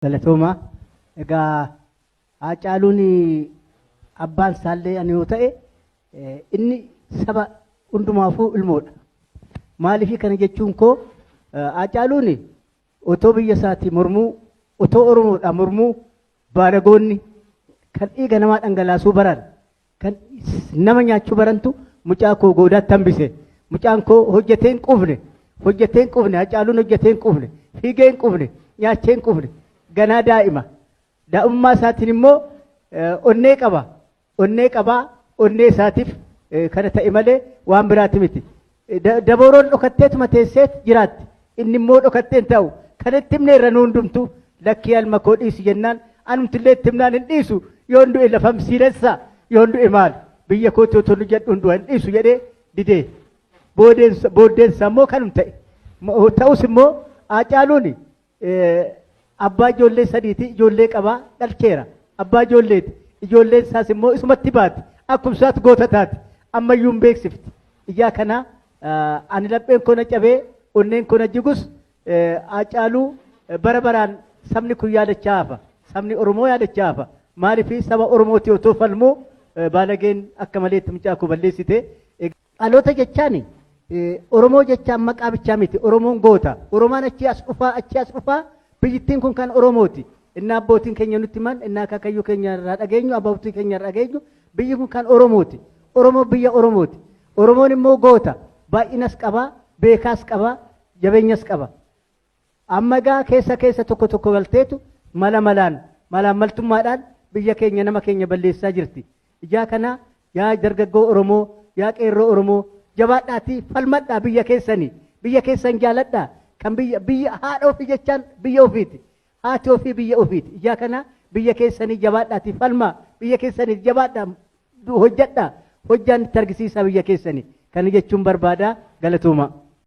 Galatooma. Egaa Haacaaluun abbaan isaallee ani yoo ta'e, inni saba hundumaafuu ilmoodha. Maaliif kana jechuun koo, Haacaaluun otoo biyya isaatii mormuu, otoo Oromoodhaa mormuu, baalagoonni kan dhiiga namaa dhangalaasuu baran, kan nama nyaachuu barantu mucaa koo goodaatti hambise. Mucaan koo hojjetee hin quufne, hojjetee hin quufne, Haacaaluun hojjetee hin quufne, fiigee hin quufne, nyaachee hin quufne, ganaa daa'ima. Daa'imummaa isaatiin immoo onnee qaba. Onnee qabaa, onnee isaatiif kana ta'e malee waan biraati miti. Dabooroon dhokatteetuma teesseet jiraatti. Inni immoo dhokattee hin ta'u. Kan itti himne irra nu hundumtu lakkii alma koo dhiisi jennaan, anumtillee itti himnaan hin dhiisu. Yoon du'e lafam siiressa, yoon du'e maal, biyya kootti otoo nu jedhu hin du'a, hin dhiisu jedhee didee. Booddeensa immoo kanum ta'e. Ta'us immoo Haacaaluun abbaa ijoollee sadiiti, ijoollee qabaa dhalcheera. Abbaa ijoolleeti. Ijoolleen isaas immoo isumatti baati. Akkuma isaatti goota taati. Ammayyuu hin beeksifti. Ijaa kana ani lapheen koo na cabee, onneen koo na jigus, Haacaaluu bara baraan sabni kun yaadachaa hafa. Sabni Oromoo yaadachaa hafa. Maaliif saba Oromooti otoo falmuu baalageen akka maleetti mucaa koo balleessite. Dhaloota jechaan Oromoo jechaan maqaa bichaa miti. Oromoon goota. Oromaan achii as dhufaa, achii as dhufaa, biyyittiin kun kan Oromooti. Innaa abbootiin keenya nutti himan, innaa akaakayyuu keenya irraa dhageenyu, abbootii keenya irraa dhageenyu, biyyi kun kan Oromooti. Oromoo biyya Oromooti. Oromoon immoo goota. Baay'inas qabaa, beekaas qabaa, jabeenyas qaba. Amma egaa keessa keessa tokko tokko galteetu mala malaan, malaan maltummaadhaan biyya keenya, nama keenya balleessaa jirti. Ijaa kana yaa dargaggoo Oromoo, yaa qeerroo Oromoo, jabaadhaatii falmadhaa biyya keessanii. Biyya keessan jaaladhaa. Kan biyya biyya haadha ofii jechaan biyya ofiiti. Haati ofii biyya ofiiti. Ijaa kana biyya keessanii jabaadhaatii falmaa. Biyya keessanii jabaadhaa, hojjadhaa. Hojjaan itti argisiisaa biyya keessanii. Kana jechuun barbaada, galatooma.